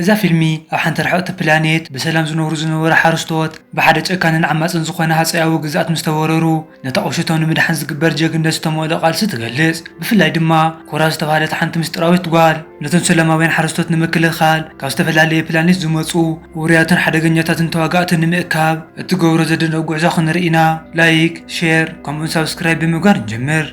እዛ ፊልሚ ኣብ ሓንቲ ርሕቕቲ ፕላኔት ብሰላም ዝነብሩ ዝነበሩ ሓረስቶት ብሓደ ጨካንን ዓማጽን ዝኾነ ሃጸያዊ ግዝኣት ምስ ተወረሩ፣ ነታ ቁሸቶም ንምድሓን ዝግበር ጀግንነት ዝተመልኦ ቃልሲ ትገልጽ። ብፍላይ ድማ ኮራ ዝተባህለት ሓንቲ ምስጢራዊት ጓል ነቶም ሰላማውያን ሓረስቶት ንምክልኻል ካብ ዝተፈላለየ ፕላኔት ዝመጹ ውሩያትን ሓደገኛታትን ተዋጋእቲ ንምእካብ እትገብሮ ዘደንቕ ጉዕዞ ክንርኢ ኢና። ላይክ፣ ሼር፣ ከምኡውን ሳብስክራይብ ብምግባር ንጀምር።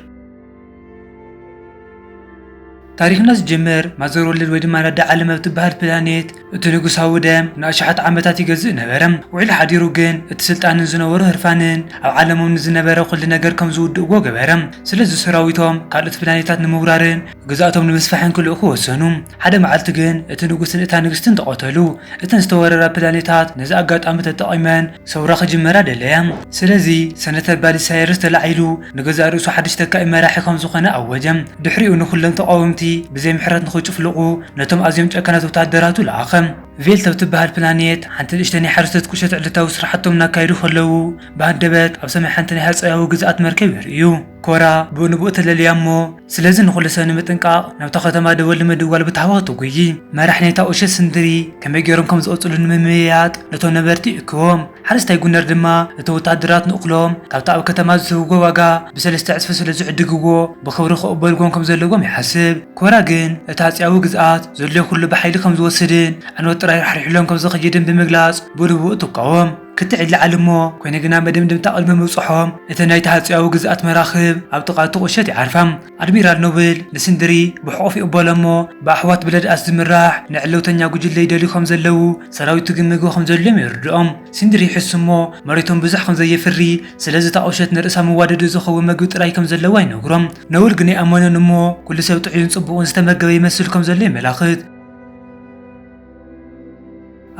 ታሪኽና ዝጀምር ማዘር ወርልድ ወይ ድማ ኣደ ዓለም ኣብ ትበሃል ፕላኔት እቲ ንጉሳዊ ደም ንኣሽሓት ዓመታት ይገዝእ ነበረ። ውዒሉ ሓዲሩ ግን እቲ ስልጣንን ዝነበሮ ህርፋንን ኣብ ዓለሞም ንዝነበረ ኩሉ ነገር ከም ዝውድእዎ ገበረ። ስለዚ ሰራዊቶም ካልኦት ፕላኔታት ንምውራርን ግዝኣቶም ንምስፋሕን ክልእኹ ወሰኑ። ሓደ መዓልቲ ግን እቲ ንጉስን እታ ንግስትን ተቐተሉ። እተን ዝተወረራ ፕላኔታት ነዚ ኣጋጣሚ ተጠቒመን ሰውራ ክጅመራ ደለያ። ስለዚ ሰነተር ባሊሳይረስ ተላዒሉ ንገዛእ ርእሱ ሓድሽ ተካኢ መራሒ ከም ዝኾነ ኣወጀ። ድሕሪኡ ንኹሎም ተቓወምቲ ብዘይ ምሕረት ንኽጭፍልቑ ነቶም ኣዝዮም ጨካናት ወተሃደራቱ ለኣኸ። ቬልት ኣብ ትበሃል ፕላኔት ሓንቲ ንእሽተይ ናይ ሓረስቶት ቁሸት ዕለታዊ ስራሕቶም እናካየዱ ከለዉ ብሃንደበት ኣብ ሰማይ ሓንቲ ናይ ሃጸያዊ ግዝኣት መርከብ የርእዩ። ኮራ ብኡ ንብኡ ተለልያ እሞ ስለዚ ንኹሉ ሰብ ንምጥንቃቕ ናብታ ከተማ ደወል ንምድዋል ብታህዋኽ ትጉዪ። መራሕ ናይታ ቁሸት ስንድሪ ከመይ ገይሮም ከም ዝቐጽሉ ንምምይያጥ ነቶም ነበርቲ ይእክቦም። ሓረስታይ ጉነር ድማ እቶም ወተሃደራት ንእኽሎም ካብቲ ኣብ ከተማ ዝህብዎ ዋጋ ብሰለስተ ዕጽፊ ስለ ዝዕድግዎ ብኽብሪ ክቕበልዎም ከም ዘለዎም ይሓስብ። ኮራ ግን እቲ ሃጸያዊ ግዝኣት ዘድልዮ ኩሉ ብሓይሊ ከም ዝወስድን ዕንወት ጥራይ ራሕሪሕሎም ከም ዝኸይድን ብምግላጽ ብንብኡ ትቃወም። ክትዕ ይለዓል እሞ፣ ኮይነ ግና መደምደምታ ቅድሚ ምብጽሖም እተን ናይቲ ሃጸያዊ ግዝኣት መራኽብ ኣብ ጥቓ እቲ ቁሸት ይዓርፋ። ኣድሚራል ኖብል ንስንድሪ ብሕቑፍ ይቕበሎ እሞ ብኣሕዋት ብለድኣስ ዝምራሕ ንዕለውተኛ ጉጅለ ይደልዩ ከም ዘለዉ ሰራዊቱ ግን ምግቢ ከም ዘድልዮም የርድኦም። ሲንድሪ ይሕሱ እሞ መሬቶም ብዙሕ ከም ዘየፍሪ ስለዚ እታ ቁሸት ንርእሳ መዋደዲ ዝኸውን መግቢ ጥራይ ከም ዘለዋ ይነግሮም። ነውል ግን ኣይኣመኖን እሞ ኩሉ ሰብ ጥዑይን ጽቡቕን ዝተመገበ ይመስል ከም ዘሎ የመላኽት።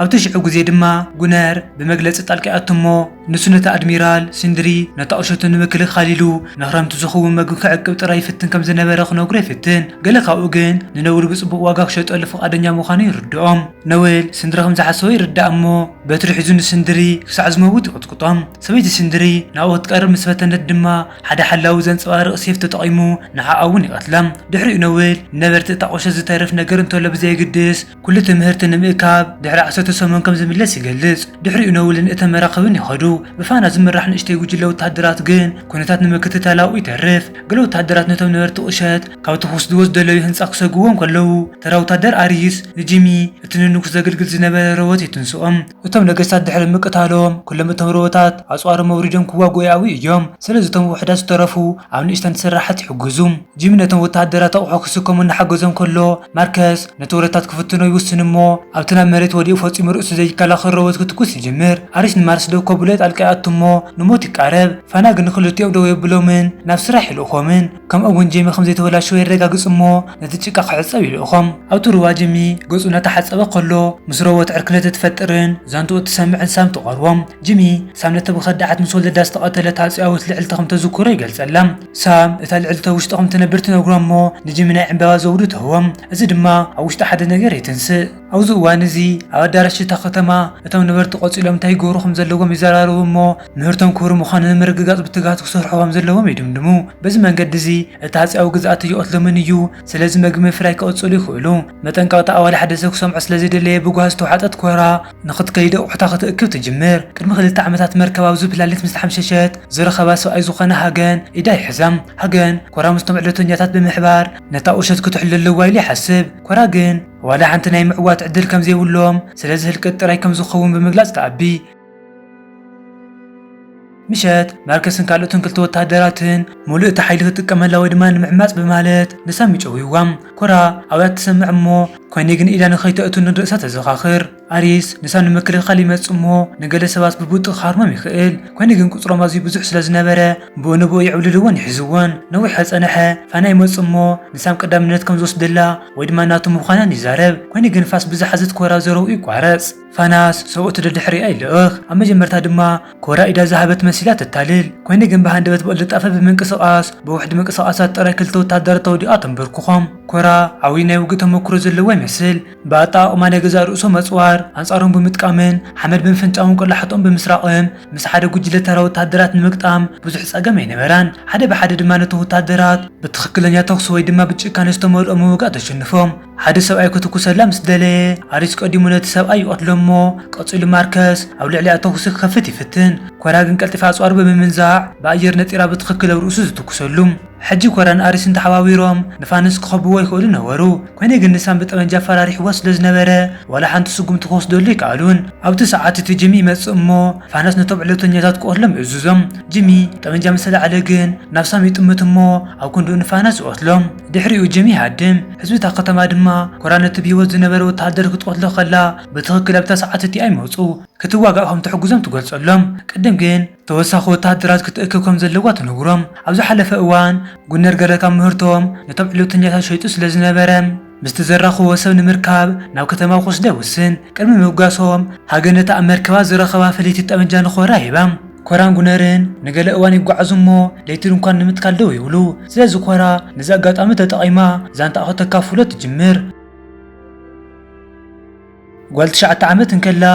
ኣብቲ ሽዑ ግዜ ድማ ጉነር ብመግለጺ ጣልቃ ይኣቱ እሞ ንሱ ነቲ ኣድሚራል ሲንድሪ ነታ ቁሸቱ ንምክልኻል ኢሉ ንኽረምቲ ዝኸውን መግቢ ክዕቅብ ጥራይ ይፍትን ከም ዝነበረ ክነግሮ ይፍትን። ገለ ካብኡ ግን ንነውል ብጽቡቕ ዋጋ ክሸጠሉ ፍቓደኛ ምዃኑ ይርድኦም። ነውል ስንድሪ ከም ዝሓሰቦ ይርዳእ እሞ በትሪ ሒዙ ንስንድሪ ክሳዕ ዝመውት ይቕጥቅጦም። ሰበይቲ ስንድሪ ናብኡ ክትቀርብ ምስ ፈተነት ድማ ሓደ ሓላዊ ዘንጸባርቕ ሴፍ ተጠቒሙ ንዓኣ እውን ይቐትላ። ድሕሪኡ ነውል ንነበርቲ እታ ቁሸት ዝተርፍ ነገር እንተሎ ብዘየግድስ ኩሉ ትምህርቲ ንምእካብ ድሕሪ ዓሰርተ ሰሙን ከም ዝምለስ ይገልጽ። ድሕሪኡ ነውልን እተን መራኽብን ይኸዱ። ብፋና ዝምራሕ ንእሽተይ ጉጅለ ወተሃደራት ግን ኩነታት ንምክትታል ኣብኡ ይተርፍ። ገለ ወተሃደራት ነቶም ነበርቲ ቁሸት ካብቲ ክወስድዎ ዝደለዩ ህንጻ ክሰግዎም ከለዉ ተራ ወተሃደር ኣሪስ ንጂሚ እቲ ንንጉስ ዘገልግል ዝነበረ ሮቦት የትንስኦም። እቶም ነገስታት ድሕሪ ምቅታሎም ኩሎም እቶም ሮቦታት ኣጽዋሮም ኣውሪዶም ክዋግኡ ይኣብዩ እዮም። ስለዚ እቶም ውሑዳት ዝተረፉ ኣብ ንእሽተን ስራሓት ይሕግዙ። ጂሚ ነቶም ወተሃደራት ኣቑሑ ክስከሙ እናሓገዞም ከሎ ማርከስ ነቲ ወረታት ክፍትኖ ይውስን እሞ ኣብቲ ናብ መሬት ወዲቑ ፈጺሙ ርእሱ ዘይከላኸል ሮቦት ክትኩስ ይጅምር። ኣሪስ ንማርስ ደው ከብሎ ጣልቃ ይኣቱ እሞ ንሞት ይቃረብ። ፋና ግን ንክልቲኦም ደው የብሎምን ናብ ስራሕ ይልእኾምን። ከምኡ እውን ጂሚ ከም ዘይተበላሸወ የረጋግጽ እሞ ነቲ ጭቃ ክሕጸብ ይልእኾም። ኣብቲ ሩባ ጂሚ ገጹ እናተሓጸበ ከሎ ምስ ሮቦት ዕርክነት እትፈጥርን ዛንትኡ እትሰምዕን ሳም ትቐርቦም። ጂሚ ሳም ነቲ ብኸዳዓት ምስ ወለዳ ዝተቐተለት ሃጸያዊት ልዕልቲ ከም ተዝክሮ ይገልጸላ። ሳም እታ ልዕልቲ ኣብ ውሽጡ ከም ትነብር ትነግሮ እሞ ንጂሚ ናይ ዕምባባ ዘውዲ ትህቦም። እዚ ድማ ኣብ ውሽጡ ሓደ ነገር የትንስእ። ኣብዚ እዋን እዚ ኣብ ኣዳራሽ እታ ከተማ እቶም ነበርቲ ቆጺሎም እንታይ ይገብሩ ከም ዘለዎም ይዘራረቡ እሞ ምህርቶም ክቡር ምዃኑ ንምርግጋጽ ብትግሃት ክሰርሑ ከም ዘለዎም ይድምድሙ። በዚ መንገዲ እዚ እቲ ሃጸያዊ ግዝኣት ይቐትሎምን እዩ። ስለዚ መግቢ ምፍራይ ክቕጽሉ ይኽእሉ። መጠንቀቕታ ኣባል ሓደ ሰብ ክሰምዖ ስለ ዘይደለየ ብጓህ ዝተዋሕጠት ኮራ ንኽትከይድ ኣቑሑታ ክትእክብ ትጅምር። ቅድሚ ክልተ ዓመታት መርከብ ኣብዚ ፕላኔት ምስ ተሓምሸሸት ዝረኸባ ሰብኣይ ዝኾነ ሃገን ኢዳ ይሕዛ። ሃገን ኮራ ምስቶም ዕለተኛታት ብምሕባር ነታ ቁሸት ክትሕሉ ኣለዋ ኢሉ ይሓስብ። ኮራ ግን ዋላ ሓንቲ ናይ ምዕዋት ዕድል ከም ዘይብሎም ስለዚ ህልቅት ጥራይ ከም ዝኸውን ብምግላጽ ትኣቢ። ምሸት ማርከስን ካልኦትን ክልተ ወተሃደራትን ሙሉእ እቲ ሓይሊ ክጥቀመላ ወይ ድማ ንምዕማጽ ብማለት ንሳም ይጨውይዋ። ኮራ ኣብያ ትሰምዕ እሞ ኮይነ ግን ኢዳ ንኸይተእቱ ንርእሳ ተዘኻኽር። ኣሪስ ንሳም ንምክልኻል ይመጽእ እሞ ንገለ ሰባት ብቡጥ ክሃርሞም ይኽእል። ኮይነ ግን ቁጽሮም ኣዝዩ ብዙሕ ስለ ዝነበረ ብኡ ንብኡ ይዕብልልዎን ይሕዝዎን። ነዊሕ ከጸነሐ ፋና ይመጽእ እሞ ንሳም ቀዳምነት ከም ዝወስደላ ወይ ድማ ናቱ ምዃናን ይዛረብ። ኮይነ ግን ፋስ ብዝሓዘት ኮራ ዘረውኡ ይቋረጽ። ፋናስ ሰብኡት ደድሕሪኣ ይልእኽ። ኣብ መጀመርታ ድማ ኮራ ኢዳ ዝሃበት መሲላ ተታልል። ኮይነ ግን ብሃንደበት ብቕልጣፈ ብምንቅስቓስ ብውሕድ ምንቅስቓሳት ጥራይ ክልተ ወተሃደራት ኣውዲቓ ተንበርክኾም። ኮራ ዓብዪ ናይ ውግእ ተመክሮ ዘለዋ ይመስል። ብኣጠቓቕማ ናይ ገዛእ ርእሶም ኣጽዋር ኣንጻሮም ብምጥቃምን ሓመድ ብምፍንጫውን ቆላሕትኦም ብምስራቕን ምስ ሓደ ጉጅለ ተራ ወተሃደራት ንምግጣም ብዙሕ ጸገም ኣይነበራን። ሓደ ብሓደ ድማ ነቶም ወተሃደራት ብትኽክለኛ ተኹሲ ወይ ድማ ብጭካነ ዝተመልኦ ምውጋእ ተሸንፎም። ሓደ ሰብኣይ ክትኩሰላ ምስ ደለየ፣ ኣሪስ ቀዲሙ ነቲ ሰብኣይ ይቐትሎ እሞ፣ ቀጺሉ ማርከስ ኣብ ልዕሊኣ ተኹሲ ክኸፍት ይፍትን። ኮራ ግን ቀልጢፋ ኣጽዋሩ ብምምንዛዕ ብኣየር ነጢራ ብትኽክል ኣብ ርእሱ ዝትኩሰሉ። ሕጂ ኮራን ኣሪስን ተሓባቢሮም ንፋነስ ክኸብዎ ይኽእሉ ነበሩ። ኮይነ ግን ንሳን ብጠመንጃ ኣፈራሪሕዋ ስለ ዝነበረ ዋላ ሓንቲ ስጉምቲ ክወስደሉ ኣይከኣሉን። ኣብቲ ሰዓት እቲ ጂሚ ይመጽእ እሞ ፋነስ ነቶም ዕለተኛታት ክቐትሎም ይእዝዞም። ጂሚ ጠመንጃ ምስ ኣልዓለ ግን ናብ ሳም ይጥምት እሞ ኣብ ክንድኡ ንፋነስ ይቐትሎም። ድሕሪኡ ጂሚ ይሃድም። ህዝቢ እታ ከተማ ድማ ኮራ ነቲ ብህይወት ዝነበረ ወተሃደር ክትቐትሎ ከላ ብትኽክል ኣብታ ሰዓት እቲኣ ይመጹ። ክትዋጋእ ከም ትሕግዞም ትገልጸሎም። ቅድም ግን ተወሳኺ ወተሃደራት ክትእክብ ከም ዘለዋ ትነግሮም። ኣብ ዝሓለፈ እዋን ጉነር ገለ ካብ ምህርቶም ነቶም ዕለተኛታት ሸይጡ ስለ ዝነበረ ምስቲ ዘራኽቦ ሰብ ንምርካብ ናብ ከተማ ክወስዳ ይውስን። ቅድሚ ምብጋሶም ሃገን ነታ ኣብ መርከባ ዝረኸባ ፍልይቲ ጠመንጃ ንኮራ ሂባ። ኮራን ጉነርን ንገለ እዋን ይጓዓዙ እሞ ለይቲ ድንኳን ንምትካል ደው ይብሉ። ስለዚ ኮራ ነዚ ኣጋጣሚ ተጠቒማ ዛንታኣ ከተካፍሎ ትጅምር። ጓል ትሽዓተ ዓመት እንከላ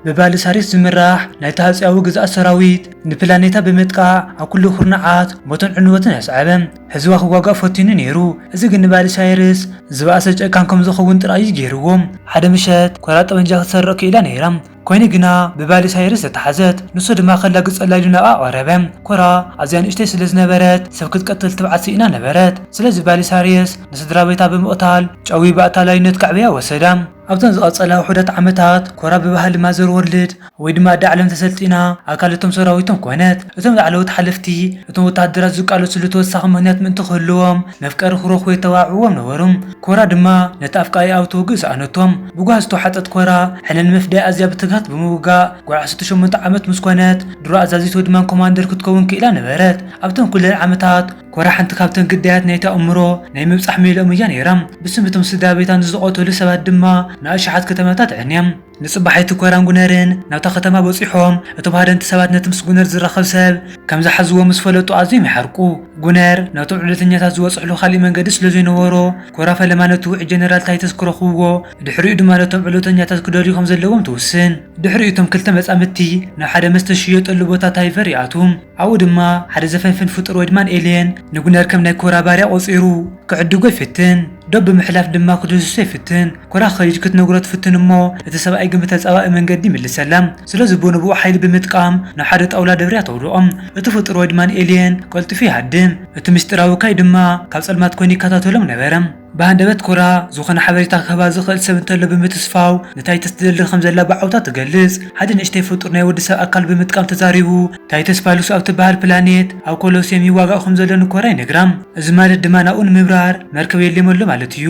ብባልሳሪስ ዝምራሕ ናይ ተሃጽያዊ ግዝኣት ሰራዊት ንፕላኔታ ብምጥቃዕ ኣብ ኩሉ ኩርናዓት ሞትን ዕንወትን ኣስዓበ። ህዝባ ክዋጋእ ፈቲኑ ነይሩ። እዚ ግን ንባልሳይርስ ዝበኣሰ ጨካን ከም ዝኸውን ጥራይ እዩ ገይርዎ። ሓደ ምሸት ኮራ ጠመንጃ ክትሰርቕ ክኢላ ነይራ። ኮይኑ ግና ብባልሳይርስ ተታሓዘት። ንሱ ድማ ከላግጸላ ኢሉ ናብኣ ቀረበ። ኮራ ኣዝያ ንእሽተይ ስለ ዝነበረት ሰብ ክትቀትል ትብዓት ስኢና ነበረት። ስለዚ ባልሳይርስ ንስድራ ቤታ ብምቕታል ጨዊ ብኣታላይነት ከዕብያ ወሰዳ። ኣብተን ዝቐጸላ ውሑዳት ዓመታት ኮራ ብባህሊ ማዘር ወርልድ ወይ ድማ ኣደ ዓለም ተሰልጢና ኣካል እቶም ሰራዊቶም ኮነት። እቶም ላዕለዎት ሓለፍቲ እቶም ወተሃደራት ዝቃለሱሉ ተወሳኺ ምኽንያት ምእንቲ ክህልዎም መፍቀሪ ክረኽቡ የተባብዕዎም ነበሩ። ኮራ ድማ ነቲ ኣፍቃሪኣ ኣብ ትውግእ ሰኣነቶም። ብጓሂ ዝተውሓጠት ኮራ ሕነ ንምፍዳይ ኣዝያ ብትግሃት ብምውጋእ ጓል ዓሰርተ ሸሞንተ ዓመት ምስ ኮነት ድሮ ኣዛዚት ወይ ድማ ኮማንደር ክትከውን ክኢላ ነበረት። ኣብተን ኩለን ዓመታት ኮራ ሓንቲ ካብተን ግዳያት ናይቲ ኣእምሮ ናይ ምብጻሕ ሜልኦም እያ ነይራ። ብስም እቶም ስድራ ቤታ ንዝቐተሉ ሰባት ድማ ንኣሽሓት ከተማታት ኣዕንያ። ንጽባሒቲ ኮራን ጉነርን ናብታ ከተማ በጺሖም። እቶም ሃደንቲ ሰባት ነቲ ምስ ጉነር ዝራኸብ ሰብ ከም ዝሓዝዎ ምስ ፈለጡ ኣዝዮም ይሓርቁ። ጉነር ናብቶም ዕለተኛታት ዝበጽሕሉ ካልእ መንገዲ ስለ ዘይነበሮ፣ ኮራ ፈለማ ነቲ ውዑይ ጀነራል ታይተስ ክረኽብዎ፣ ድሕሪኡ ድማ ነቶም ዕለተኛታት ክደልዩ ከም ዘለዎም ትውስን። ድሕሪኡ እቶም ክልተ መጻምድቲ ናብ ሓደ መስተ ዝሽየጠሉ ቦታ ታይቨር ይኣትዉ። ኣብኡ ድማ ሓደ ዘፈንፍን ፍጡር ወይ ድማ ኤልየን ንጉነር ከም ናይ ኮራ ባርያ ቆጺሩ ክዕድጎ ይፍትን። ዶብ ብምሕላፍ ድማ ክድህስሶ ይፍትን። ኮራ ክኸይድ ክትነግሮ ትፍትን እሞ እቲ ሰብኣይ ግን ብተጻባኢ መንገዲ ይምልሰላ። ስለዚ ብንብኡ ሓይሊ ብምጥቃም ናብ ሓደ ጣውላ ደብርያ ተውድቖም። እቲ ፍጡር ወይ ድማ ኤልየን ቀልጢፉ ይሃድም። እቲ ምስጢራዊ ካይ ድማ ካብ ጸልማት ኮይኑ ይከታተሎም ነበረ። ብሃንደበት ኮራ ዝኾነ ሓበሬታ ክህባ ዝኽእል ሰብ እንተሎ ብምትስፋው ንታይተስ ትደሊ ከም ዘላ ብዓውታ ትገልጽ። ሓደ ንእሽተይ ፍጡር ናይ ወዲ ሰብ ኣካል ብምጥቃም ተዛሪቡ። ታይተስ ፓሉስ ኣብ ትበሃል ፕላኔት ኣብ ኮሎሲየም ይዋጋእ ከም ዘሎ ንኮራ ይነግራ። እዚ ማለት ድማ ናብኡ ንምብራር መርከብ የልየመሉ ማለት እዩ።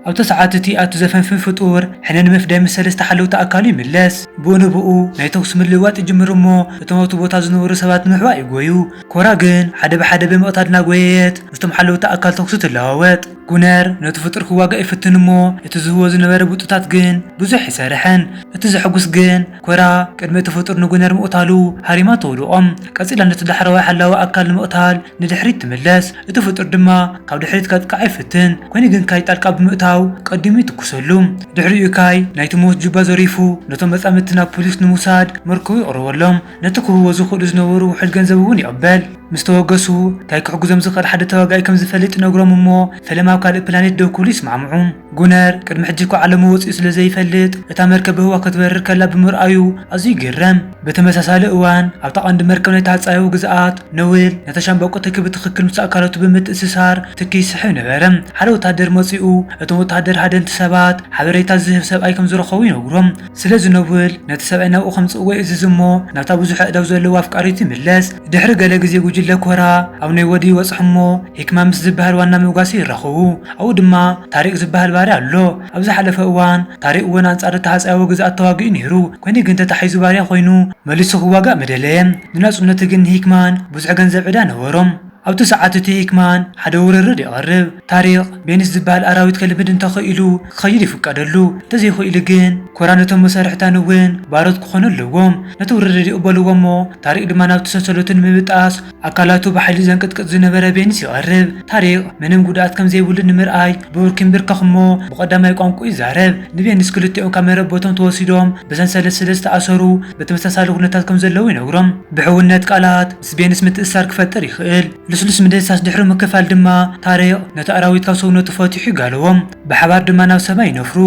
ኣብቲ ሰዓት እቲ ኣቱ ዘፈንፍን ፍጡር ሕነ ንምፍዳይ ምስ ሰለስተ ሓለውቲ ኣካሉ ይምለስ። ብኡ ንብኡ ናይ ተኹሲ ምልውዋጥ ይጅምር እሞ እቶም ኣብቲ ቦታ ዝነበሩ ሰባት ንምሕባእ ይጎዩ። ኮራ ግን ሓደ ብሓደ ብምቕታል እናጎየየት ምስቶም ሓለውቲ ኣካል ተኹሲ ትለዋወጥ። ጉነር ነቲ ፍጡር ክዋጋእ ይፍትን እሞ እቲ ዝህቦ ዝነበረ ብጡታት ግን ብዙሕ ይሰርሕን። እቲ ዘሐጉስ ግን ኮራ ቅድሚ እቲ ፍጡር ንጉነር ምቕታሉ ሃሪማ ተውድቖም። ቀጺላ ነቲ ዳሕረዋይ ሓላዊ ኣካል ንምቕታል ንድሕሪት ትምለስ። እቲ ፍጡር ድማ ካብ ድሕሪት ከጥቅዓ ይፍትን። ኮይኑ ግን ካይ ጣልቃ ብምእታው ቀዲሙ ይትኩሰሉ። ድሕሪኡ ካይ ናይቲ ሞት ጁባ ዘሪፉ ነቶም መጻምድቲ ናብ ፖሊስ ንምውሳድ መርከቡ ይቕርበሎም። ነቲ ክህብዎ ዝኽእሉ ዝነበሩ ውሑድ ገንዘብ እውን ይቕበል። ምስ ተወገሱ ካይ ክሕግዞም ዝኽእል ሓደ ተዋጋኢ ከም ዝፈልጥ ይነግሮም እሞ ፈለማ ኣብ ካልእ ፕላኔት ደው ክብሉ ይስማዕምዑ። ጉነር ቅድሚ ሕጂ እኳ ዓለሙ ወጺኡ ስለ ዘይፈልጥ እታ መርከብ ብህዋ ክትበርር ከላ ብምርኣዩ ኣዝዩ ይግረም። ብተመሳሳሊ እዋን ኣብታ ቀንዲ መርከብ ናይ ተሃጻያዊ ግዝኣት ኖብል ነታ ሻምበቆ ትኪ ብትኽክል ምስ ኣካላቱ ብምትእስሳር ትኪ ይስሕብ ነበረ። ሓደ ወተሃደር መጺኡ እቶም ወተሃደር ሃደንቲ ሰባት ሓበሬታ ዝህብ ሰብኣይ ከም ዝረኸቡ ይነግሮም። ስለዚ ኖብል ነቲ ሰብኣይ ናብኡ ከምጽእዎ ይእዝዝ እሞ ናብታ ብዙሕ ኣእዳው ዘለዋ ኣፍቃሪቱ ይምለስ። ድሕሪ ገለ ግዜ ጉጅለ ኮራ ኣብ ናይ ወዲ ይበጽሑ እሞ ሂክማን ምስ ዝበሃል ዋና መጓሲ ይራኸቡ። ኣብኡ ድማ ታሪቅ ዝበሃል ባርያ ኣሎ። ኣብ ዝሓለፈ እዋን ታሪቅ እውን ኣንጻር እቲ ሃጸያዊ ግዝኣት ተዋጊኡ ነይሩ። ኮይኑ ግን ተታሒዙ ባርያ ኮይኑ መሊሱ ክዋጋእ ምደለየ። ንናጽነቱ ግን ሂክማን ብዙሕ ገንዘብ ዕዳ ነበሮም። ኣብቲ ሰዓት እቲ ሂክማን ሓደ ውርርድ የቕርብ። ታሪቕ ቤኒስ ዝበሃል ኣራዊት ከልምድ እንተኽኢሉ ክኸይድ ይፍቀደሉ፣ እንተዘይኽኢሉ ግን ኮራ ነቶም መሳርሕታን እውን ባሮት ክኾኑ ኣለዎም። ነቲ ውርርድ ይቕበልዎ እሞ ታሪቕ ድማ ናብቲ ሰንሰለቱ ንምብጣስ ኣካላቱ ብሓይሊ ዘንቅጥቅጥ ዝነበረ ቤኒስ ይቐርብ። ታሪቕ ምንም ጉድኣት ከም ዘይብሉ ንምርኣይ ብብርኪ ይንብርከኽ እሞ ብቐዳማይ ቋንቋ ይዛረብ። ንቤኒስ ክልቲኦም ካብ መረበቶም ተወሲዶም ብሰንሰለት ስለ ዝተኣሰሩ ብተመሳሳሊ ኩነታት ከም ዘለዉ ይነግሮም። ብሕውነት ቃላት ምስ ቤኒስ ምትእስሳር ክፈጥር ይኽእል። ልስሉስ ምድህሳስ ድሕሪ ምክፋል ድማ ታሪቕ ነቲ ኣራዊት ካብ ሰውነቱ ፈቲሑ ይጋልቦም። ብሓባር ድማ ናብ ሰማይ ይነፍሩ።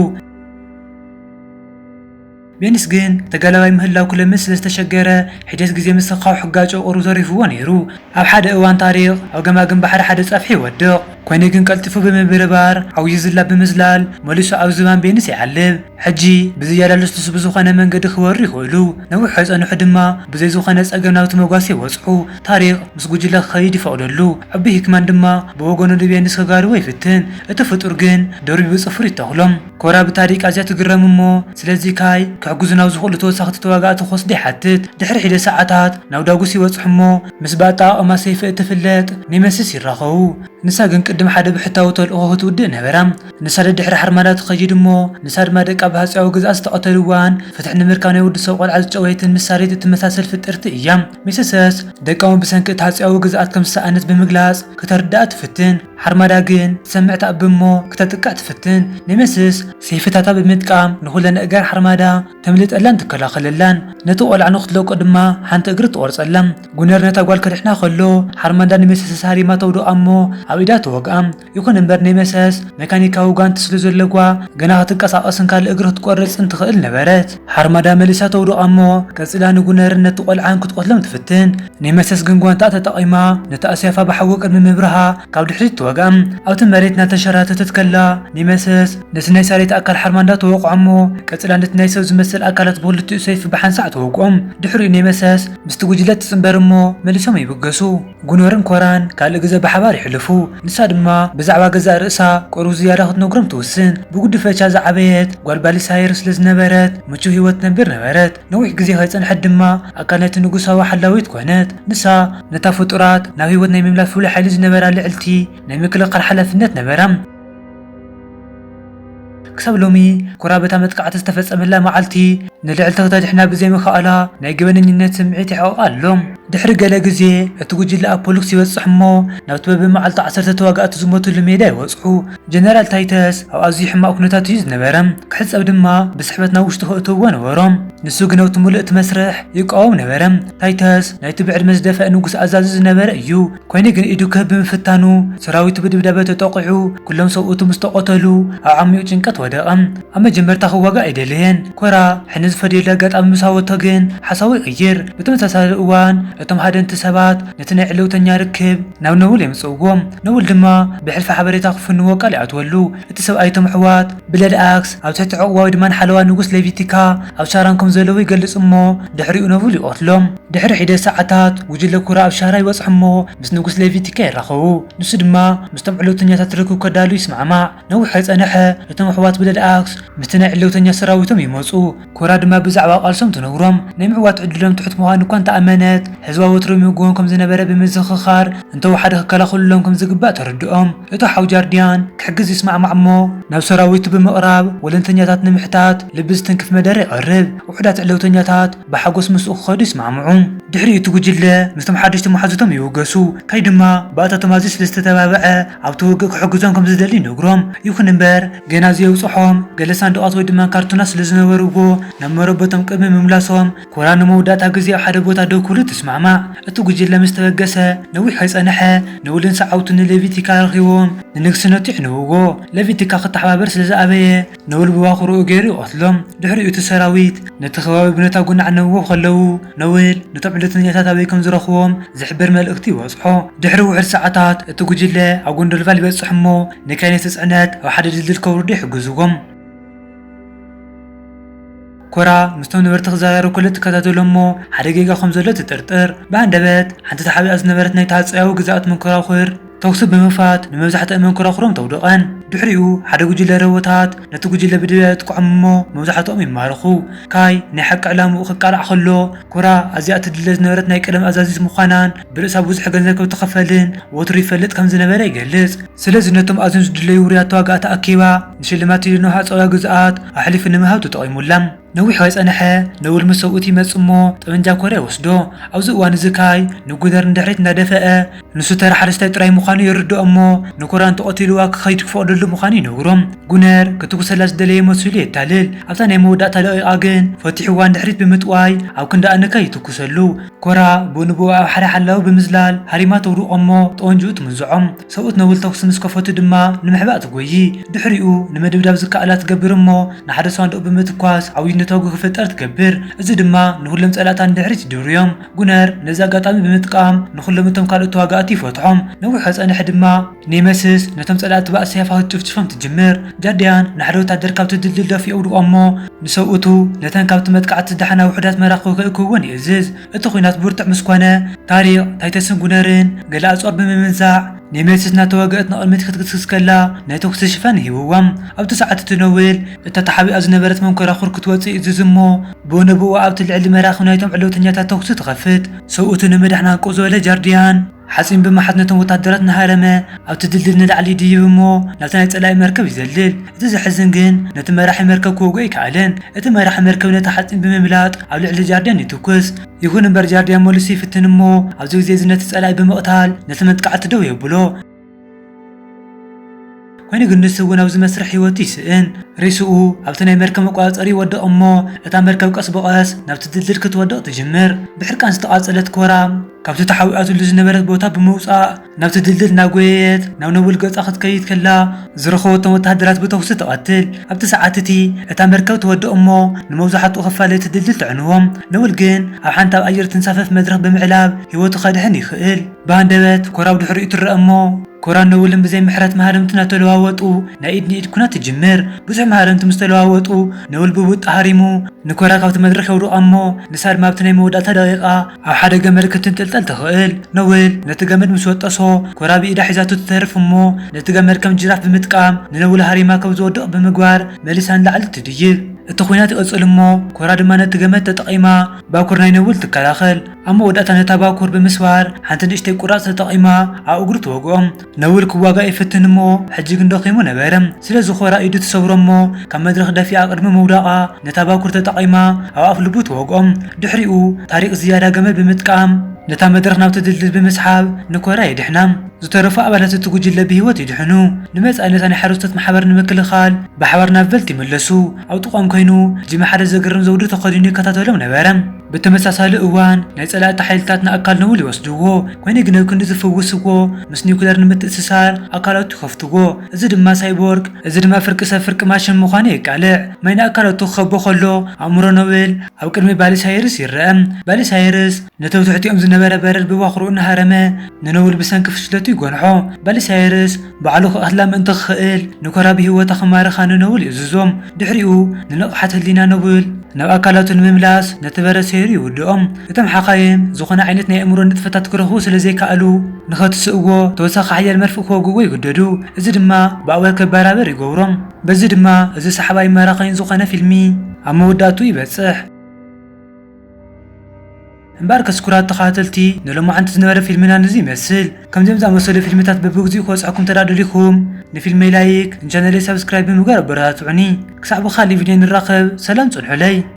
ቤኒስ ግን ተጋላባይ ምህላው ክለምድ ስለ ዝተሸገረ ሒደት ግዜ ምስ ተኻውሑ ጋጨው ቁሩ ተሪፍዎ ነይሩ። ኣብ ሓደ እዋን ታሪቕ ኣብ ገማግም ባሕሪ ሓደ ጸፍሒ ይወድቕ። ኮይኑ ግን ቀልጢፉ ብምብርባር ዓብዩ ዝላ ብምዝላል መሊሱ ኣብ ዝባን ቤኒስ ይዓልብ። ሕጂ ብዝያዳ ልስሉስ ብዝኾነ መንገዲ ክበሩ ይኽእሉ። ነዊሕ ከይጸንሑ ድማ ብዘይ ዝኾነ ጸገም ናብቲ መጓሰ ይበጽሑ። ታሪቕ ምስ ጉጅለ ክኸይድ ይፈቕደሉ። ዓቢ ሂክማን ድማ ብወገኑ ንቤኒስ ክጋርዎ ይፍትን። እቲ ፍጡር ግን ደርቢቡ ጽፍሩ ይተኽሎም። ኮራ ብታሪቕ ኣዝያ ትግረም እሞ ስለዚ ካይ ክሕግዙ ናብ ዝኽእሉ ተወሳኽቲ ተዋጋእቲ ክወስዱ ይሓትት። ድሕሪ ሒደት ሰዓታት ናብ ዳጉስ ይበጽሑ እሞ ምስ ብኣጠቓቕማ ሰይፊ እትፍለጥ ኔመሲስ ይራኸቡ። ንሳ ግን ቅድም ሓደ ብሕታዊ ተልእኾ ክትውድእ ነበራ። ንሳ ደድሕሪ ሓርማዳ ትኸይድ እሞ ንሳ ድማ ደቃ ብሃጸያዊ ግዝኣት ዝተቐተልዋን ፍትሒ ንምርካብ ናይ ወዲ ሰብ ቆልዓ ዝጨወየትን ምሳሌት እትመሳሰል ፍጥርቲ እያ። ኔመሲስ ደቃ እውን ብሰንኪ እቲ ሃጸያዊ ግዝኣት ከም ዝሰኣነት ብምግላጽ ክተርድኣ ትፍትን። ሓርማዳ ግን ትሰምዕ ትኣቢ እሞ ክተጥቅዕ ትፍትን። ኔመሲስ ሰይፍታታ ብምጥቃም ንኹለን ኣእጋር ሓርማዳ ተምልጠላን ትከላኸለላን። ነቲ ቆልዓ ንኽትለቆ ድማ ሓንቲ እግሪ ትቖርጸላ። ጉነር ነታ ጓል ከድሕና ከሎ ሓርማዳ ንኔመሲስ ሃሪማ ተውድቓ እሞ ኣብ ኢዳ ተወግኣ። ይኹን እምበር ኔመሲስ መካኒካዊ ጓንቲ ስለ ዘለዋ ገና ክትንቀሳቐስን ካልእ እግሪ ክትቆርጽን ትኽእል ነበረት። ሓርማዳ መሊሳ ተውድቓ እሞ ቀጺላ ንጉነርን ነቲ ቆልዓን ክትቆትሎም ትፍትን። ኔመሲስ ግን ጓንታ ተጠቒማ ነቲ ኣስያፋ ብሓዊ ቅድሚ ምብርሃ ካብ ድሕሪት ትወግኣ። ኣብቲ መሬት እናተሸራተተት ከላ ኔመሲስ ነቲ ናይ ሳሬት ኣካል ሓርማዳ ትወቕዖ እሞ ቀጺላ ነቲ ናይ ሰብ ዝመስል ኣካላት ብኽልቲኡ ሰይፊ ብሓንሳእ ትወግኦም። ድሕሪኡ ኔመሲስ ምስቲ ጉጅለ ትጽንበር እሞ መሊሶም ይብገሱ። ጉኖርን ኮራን ካልእ ግዜ ብሓባር ይሕልፉ። ንሳ ድማ ብዛዕባ ገዛእ ርእሳ ቁሩብ ዝያዳ ክትነግሮም ትውስን። ብጉድፈቻ ዝዓበየት ጓል ባሊሳይር ስለ ዝነበረት ምቹው ህይወት ትነብር ነበረት። ነዊሕ ግዜ ከይጸንሐት ድማ ኣካል ናይቲ ንጉሳዊ ሓላዊት ኮነት። ንሳ ነታ ፍጡራት ናብ ህይወት ናይ ምምላስ ፍሉይ ሓይሊ ዝነበራ ልዕልቲ ናይ ምክልኻል ሓላፍነት ነበራ። ክሳብ ሎሚ ኮራ በታ መጥቃዕቲ ዝተፈጸመላ መዓልቲ ንልዕልቲ ክተድሕና ብዘይምኽኣላ ናይ ገበነኝነት ስምዒት ይሕቕቓ ኣሎ። ድሕሪ ገለ ግዜ እቲ ጉጅለ ኣብ ፖሉክስ ይበጽሕ እሞ ናብቲ በብመዓልቱ ዓሰርተ ተዋጋእቲ ዝሞትሉ ሜዳ ይበጽሑ። ጀነራል ታይተስ ኣብ ኣዝዩ ሕማቕ ኩነታት እዩ ዝነበረ። ክሕጸብ ድማ ብስሕበት ናብ ውሽጢ ከእትውዎ ነበሮም። ንሱ ግን ኣብቲ ምሉእ እቲ መስርሕ ይቃወም ነበረ። ታይተስ ናይቲ ብዕድመ ዝደፍአ ንጉስ ኣዛዚ ዝነበረ እዩ። ኮይኑ ግን ኢዱ ክህብ ብምፍታኑ ሰራዊቱ ብድብዳበ ተጠቒዑ ኩሎም ሰብኡቱ ምስ ተቐተሉ ኣብ ዓሚቕ ጭንቀት ወደቐ። ኣብ መጀመርታ ክዋጋእ ኣይደለየን። ኮራ ሕነ ዝፈድየሉ ኣጋጣሚ ምስ ኣወቶ ግን ሓሳቡ ይቕይር። ብተመሳሳሊ እዋን እቶም ሃደንቲ ሰባት ነቲ ናይ ዕለውተኛ ርክብ ናብ ነውል የምጽእዎ። ነውል ድማ ብሕልፊ ሓበሬታ ክፍንዎ ቃል ይኣትወሉ። እቲ ሰብኣይ እቶም ኣሕዋት ብለድ ኣክስ ኣብ ትሕቲ ዕቑባ ወይ ድማ ንሓለዋ ንጉስ ሌቪቲካ ኣብ ሻራን ከም ዘለዉ ይገልጽ እሞ ድሕሪኡ ነውል ይቐትሎም። ድሕሪ ሒደት ሰዓታት ጉጅለ ኮራ ኣብ ሻራ ይበጽሑ እሞ ምስ ንጉስ ሌቪቲካ ይራኸቡ። ንሱ ድማ ምስቶም ዕለውተኛታት ርክብ ከዳሉ ይስማዕማዕ። ነዊሕ ከይጸንሐ እቶም ኣሕዋት ብለድ ኣክስ ምስቲ ናይ ዕለውተኛ ሰራዊቶም ይመጹ። ኮራ ድማ ብዛዕባ ቃልሶም ትነግሮም። ናይ ምዕዋት ዕድሎም ትሑት ምዃኑ እኳ እንተኣመነት፣ ህዝባ ወትሩ ይምግቦም ከም ዝነበረ ብምዝኽኻር እንተወሓደ ክከላኸሉሎም ከም ዝግባእ ተረድኦም። እቲ ሓው ጃርዲያን ክሕግዝ ይስማዕማዕ እሞ ናብ ሰራዊቱ ብምቕራብ ወለንተኛታት ንምሕታት ልቢ ዝትንክፍ መደረ ይቐርብ። ውሑዳት ዕለውተኛታት ብሓጎስ ምስኡ ክኸዱ ይስማዕምዑ። ድሕሪኡ እቲ ጉጅለ ምስቶም ሓደሽቲ መሓዙቶም ይውገሱ። ካይ ድማ ብኣታቶም ኣዝዩ ስለ ዝተተባብዐ ኣብቲ ውግእ ክሕግዞም ከም ዝደሊ ይነግሮም። ይኹን እምበር ገና ዘየብጽሖም ገለ ሳንዱቓት ወይ ድማ ካርቶናት ስለ ዝነበርዎ ናብ መረበቶም ቅድሚ ምምላሶም ኮራ ንመወዳእታ ግዜ ኣብ ሓደ ቦታ ደው ክብሉ ትስማዕማዕ። እቲ ጉጅለ ምስ ተበገሰ ነዊሕ ከይጸንሐ ነውልን ሰዓብቱን ንሌቪቲካ ረኺቦም ንንግስነቱ የዕንውዎ። ሌቪቲካ ክተሓባበር ስለ ዝኣበየ ነውል ብባኹርኡ ገይሩ ይቐትሎም። ድሕሪኡ እቲ ሰራዊት ነቲ ከባቢ ብነታ ጉናዕ ነብዎ ከለዉ ነውል ነቶም ዕለተኛታት ኣበይ ከም ዝረኽቦም ዝሕብር መልእኽቲ ይበጽሖ። ድሕሪ ውሑድ ሰዓታት እቲ ጉጅለ ኣብ ጎንዶልቫል ይበጽሕ እሞ ንካይ ነቲ ጽዕነት ኣብ ሓደ ድልድል ከውርዱ ይሕግዝዎም። ኮራ ምስቶም ነበርቲ ክዘራረብ ከሎ ትከታተሎ እሞ ሓደ ጌጋ ከም ዘሎ ትጥርጥር። ብሃንደበት ሓንቲ ተሓቢኣ ዝነበረት ናይ ተሃፀያዊ ግዝኣት መንኮራኹር ተኹሲ ብምኽፋት ንመብዛሕትኦም መንኮራኹሮም ተውድቐን። ድሕሪኡ ሓደ ጉጅለ ረቦታት ነቲ ጉጅለ ብድብያ የጥቅዖም እሞ መብዛሕትኦም ይማረኹ። ካይ ናይ ሓቂ ዕላምኡ ክቃላዕ ከሎ፣ ኮራ ኣዚኣ ትድለ ዝነበረት ናይ ቀደም ኣዛዚት ምዃናን ብርእሳ ብዙሕ ገንዘብ ከም ትኸፈልን ወትሩ ይፈልጥ ከም ዝነበረ ይገልጽ። ስለዚ ነቶም ኣዝዮም ዝድለዩ ውሩያት ተዋጋእቲ ኣኪባ ንሽልማት ቲሊኖ ሃጸዋ ግዝኣት ኣሕሊፉ ንምሃብ ተጠቒሙላ። ነዊሕ ከይጸንሐ ነውል ምስ ሰብኡት ይመጽእ እሞ ጠመንጃ ኮራ ይወስዶ። ኣብዚ እዋን እዚ ካይ ንጉነር ንድሕሪት እንዳደፈአ ንሱ ተራ ሓረስታይ ጥራይ ምዃኑ የርድኦ እሞ ንኮራ እንተቐቲልዋ ክኸይድ ክፈቕደሉ ምዃኑ ይነግሮ። ጉነር ክትኩሰላ ዝደለየ መሲሉ የታልል። ኣብታ ናይ መወዳእታ ደቂቓ ግን ፈቲሕዋ ንድሕሪት ብምጥዋይ ኣብ ክንዳ ኣነካ ይትኩሰሉ። ኮራ ብኡ ንብኡ ኣብ ሓደ ሓላዊ ብምዝላል ሃሪማ ተውድቖ እሞ ጠወንጅኡ ትምንዝዖም። ሰብኡት ነውል ተኹሲ ምስ ከፈቱ ድማ ንምሕባእ ትጎዪ። ድሕሪኡ ንምድብዳብ ዝከኣላ ትገብር እሞ ንሓደ ሳንዱቕ ብምትኳስ ዓብዩ ነታጒ ክፍጠር ትገብር። እዚ ድማ ንኹሎም ጸላእታ ንድሕሪት ይድርብዮም። ጉነር ነዚ ኣጋጣሚ ብምጥቃም ንኹሎም እቶም ካልኦት ተዋጋእቲ ይፈትሖም። ነዊሕ ከጸንሐ ድማ ኔመስስ ነቶም ጸላእቲ ብኣሰያፋ ክትጭፍጭፎም ትጅምር። ጃርዲያን ንሓደ ወታደር ካብቲ ድልድል ደፊኡ የውድቖ እሞ ንሰብኡቱ ነተን ካብቲ መጥቃዕቲ ዝደሓና ውሑዳት መራኽቡ ክእክብወን ይእዝዝ። እቲ ኲናት ብርቱዕ ምስ ኮነ ታሪቕ ታይተስን ጉነርን ገለ ኣጽዋር ብምምንዛዕ ኔሜሲስ እናተዋግአት ንቕድሚት ክትግስግስ ከላ ናይ ተኹሲ ሽፋን ይህብዎም። ኣብቲ ሰዓት እቲ ነውል እታ ተሓቢኣ ዝነበረት መንኮራኹር ክትወጽእ ይእዝዝ እሞ ብኡ ንብኡ ኣብቲ ልዕሊ መራኽብ ናይቶም ዕለውተኛታት ተኹሲ ትኸፍት። ሰብኡቱ ንምድሓን ሃንቀው ዝበለ ጃርዲያን ሓጺን ብምሓዝ ነቶም ወታደራት እናሃረመ ኣብቲ ድልድል ንላዕሊ ይድይብ እሞ ናብቲ ናይ ጸላኢ መርከብ ይዘልል። እቲ ዘሕዝን ግን ነቲ መራሒ መርከብ ክወግኦ ኣይከኣለን። እቲ መራሒ መርከብ ነቲ ሓጺን ብምምላጥ ኣብ ልዕሊ ጃርዲያን ይትኩስ። ይኹን እምበር ጃርዲያን መሊሱ ይፍትን እሞ ኣብዚ ግዜ እዚ ነቲ ጸላኢ ብምቕታል ነቲ መጥቃዕቲ ደው የብሎ። ኮይኑ ግን ንሱ እውን ኣብዚ መስርሕ ህይወቱ ይስእን። ሬስኡ ኣብቲ ናይ መርከብ መቆጻጸሪ ይወድቕ እሞ እታ መርከብ ቀስ ብቐስ ናብቲ ድልድል ክትወድቕ ትጅምር። ብሕርቃን ዝተቓጸለት ኮራ ካብቲ ተሓቢኣትሉ ዝነበረት ቦታ ብምውጻእ ናብቲ ድልድል እናጎየየት ናብ ነውል ገጻ ክትከይድ ከላ ዝረኸበቶም ወተሃደራት ብተኹሲ ትቐትል። ኣብቲ ሰዓት እቲ እታ መርከብ ትወድቕ እሞ ንመብዛሕትኡ ክፋል እቲ ድልድል ተዕንዎም። ነውል ግን ኣብ ሓንቲ ኣብ ኣየር ትንሳፈፍ መድረኽ ብምዕላብ ህይወቱ ከድሕን ይኽእል። ብሃንደበት ኮራ ብድሕሪኡ ትረአ እሞ ኮራን ነውልን ብዘይ ምሕረት መሃረምቲ እናተለዋወጡ ናይ ኢድ ንኢድ ኩናት ትጅምር። ብዙሕ መሃረምቲ ምስ ተለዋወጡ ነውል ብቡጥ ሃሪሙ ንኮራ ካብቲ መድረኽ የውድቓ እሞ ንሳ ድማ ኣብቲ ናይ መወዳእታ ደቂቓ ኣብ ሓደ ገመድ ክትንጥልጠል ትኽእል። ነውል ነቲ ገመድ ምስ ወጠሶ ኮራ ብኢዳ ሒዛቶ ትተርፍ እሞ ነቲ ገመድ ከም ጅራፍ ብምጥቃም ንነውል ሃሪማ ከም ዝወድቕ ብምግባር መሊሳ ንላዕሊ ትድይብ። እቲ ኲናት ይቕጽል እሞ ኮራ ድማ ነቲ ገመድ ተጠቒማ ባኩር ናይ ነውል ትከላኸል። ኣብ መወዳእታ ነታ ባኩር ብምስባር ሓንቲ ንእሽተይ ቁራጽ ተጠቒማ ኣብ እግሩ ትወግኦም። ነውል ክዋጋእ ይፍትን እሞ ሕጂ ግን ደኺሙ ነበረ። ስለዚ ኮራ ኢዱ ትሰብሮ እሞ ካብ መድረኽ ደፊኣ ቅድሚ ምውዳቓ ነታ ባኩር ተጠቒማ ኣብ ኣፍ ልቡ ትወግኦም። ድሕሪኡ ታሪቕ ዝያዳ ገመድ ብምጥቃም ነታ መድረኽ ናብቲ ድልድል ብምስሓብ ንኮራ የድሕና። ዝተረፉ ኣባላት እቲ ጉጅለ ብህይወት ይድሕኑ። ንመጻኢ ነታ ናይ ሓረስቶት ማሕበር ንምክልኻል ብሓባር ናብ ቨልት ይምለሱ። ኣብ ጥቕኦም ኮይኑ ጂሚ ሓደ ዘገርም ዘውዲ ተኸዲኑ ይከታተሎም ነበረ። ብተመሳሳሊ እዋን ናይ ጸላእቲ ሓይልታት ንኣካል ነውል ይወስድዎ። ኮይኑ ግን ኣብ ክንዲ ዝፍውስዎ ምስ ኒውክለር ንምትእስሳር ኣካላቱ ይኸፍትዎ። እዚ ድማ ሳይቦርግ፣ እዚ ድማ ፍርቂ ሰብ ፍርቂ ማሽን ምዃኑ የቃልዕ። ማይ ንኣካላቱ ክኸቦ ከሎ ኣእምሮ ነውል ኣብ ቅድሚ ባሊሳይርስ ይረአ። ባሊሳይርስ ነቶም ትሕቲኦም ዝነበረ በረድ ብባኹርኡ እናሃረመ ንነውል ብሰንኪ ፍሽለቱ ይጎንሖ። ባሊሳይርስ ባዕሉ ክቐትላ ምእንቲ ክኽእል ንኮራ ብህይወታ ክማርኻ ንነውል ይእዝዞም። ድሕሪኡ ንንቕሓት ህሊና ነውል ናብ ኣካላቱ ንምምላስ ነቲ በረድ ሰይሩ ይውድኦም። እቶም ሓኻይም ዝኾነ ዓይነት ናይ ኣእምሮ ንጥፈታት ክረኽቡ ስለ ዘይከኣሉ ንኸትስእዎ ተወሳኺ ሓያል መርፍእ ክወግእዎ ይግደዱ። እዚ ድማ ብኣወል ክበራበር ይገብሮም። በዚ ድማ እዚ ሰሓባይ ማራኻይን ዝኾነ ፊልሚ ኣብ መወዳእቱ ይበጽሕ። እምበኣር ከስኩራት ተኸታተልቲ ንሎማዓንቲ ዝነበረ ፊልምና ነዚ ይመስል። ከምዚኦም ዝኣመሰሉ ፊልምታት በብግዚኡ ክበጽሐኩም ተዳደሊኹም ንፊልመይ ላይክ ንቻነለይ ሳብስክራይብ ብምግባር ኣበረታትዑኒ። ክሳዕ ብኻሊእ ቪድዮ ንራኸብ ሰላም ጽንሑለይ።